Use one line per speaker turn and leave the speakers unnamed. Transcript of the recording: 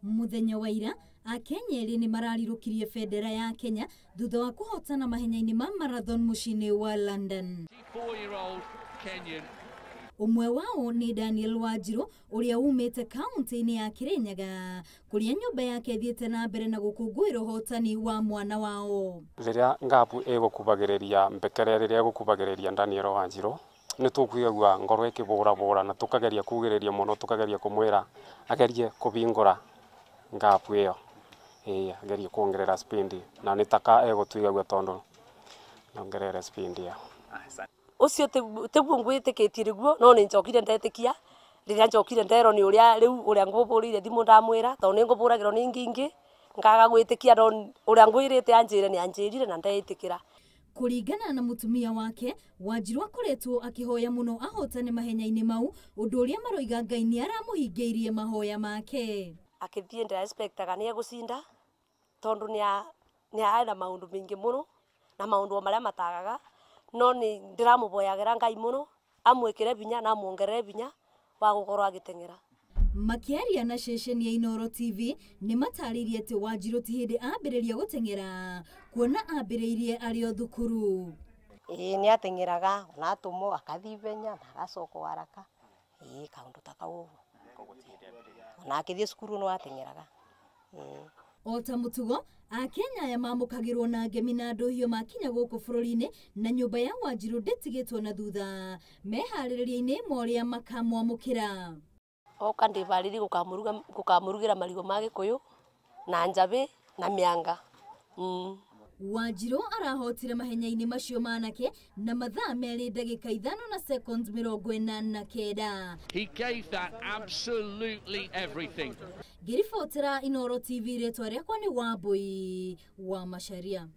Muthenya wa ira Akenya erĩ nĩ mararirũkirie bendera ya Kenya thutha wa kũhotana mahenya-inĩ ma marathon mũciĩ-inĩ wa London.
4-year-old Kenyan.
Ũmwe wao nĩ Daniel Wanjiru ũrĩa umĩte kaunti-inĩ ya Kirinyaga kũrĩa nyũmba yake ĩthiĩte na mbere na gũkũngũĩra ũhotani wa mwana wao.
Rĩrĩa ngabu ĩgũkubagĩrĩria mbekere rĩrĩa ĩgũkubagĩrĩria Daniel Wanjiru nĩ tũkũigua ngoro ĩkĩbũrabũra na tũkageria kugĩrĩria mũno tũkageria kũmwĩra agerie kũbingũra ngabu ĩyo agerie kuongerera speed na nĩ taka egũtuigagua tondũ nongerere speed ĩyo.
Ucio tiguo ngwitikitie riguo no ni njokire ndetikia riria njokire ndero ni uria riu uria nguburiire thimu ndamwira tondu ni nguburagirwo ni ngingi ngaga gwitikia no uria ngwirite anjire ni anjirire na ndeitikira.
Kuringana na mutumia wake Wanjiru akoretwo akihoya muno ahotane mahenya-inĩ mau undu uria maroiga Ngai ni aramuhingĩirie mahoya make.
Akithie ndira expectaga ni egucinda tondu ni arĩ na maundu maingi muno na maundu maria matagaga no ni ndiramuboyagĩra Ngai muno amwikire binya na amuongerere binya wa gukorwo agiteng'era.
Makiaria na ceceni ya Inooro TV nĩ matarĩirie atĩ Wanjiru ti hĩndĩ ambĩrĩria gũteng'era kuona ambĩrĩirie arĩ o thukuru.
Ĩĩ nĩ ateng'eraga ona atũmwo akathiĩ ihenya na agacoka haraka, ĩĩ kaũndũ ta kau ũguo. Ona akĩthiĩ cukuru no ateng'eraga.
O ta mũtugo Akenya aya mamũkagĩrwo na ngemi na ndũhiũ makinya gũkũ bũrũri-inĩ na nyũmba ya Wanjiru ndĩtigĩtwo na thutha meharĩrĩria-inĩ ma ũrĩa makamwamũkĩra.
Oka ndĩbarĩrie gũkamũrugĩra marigũ ma Gĩkũyũ na njabĩ na mĩanga.
Wanjiru arahotire mahenya-inĩ macio manake na mathaa 2 ndagĩka 5 na seconds 49.
He gave that absolutely everything.
Ngĩribotera Inooro TV rĩtwa rĩakwa nĩ Wambui wa Macharia.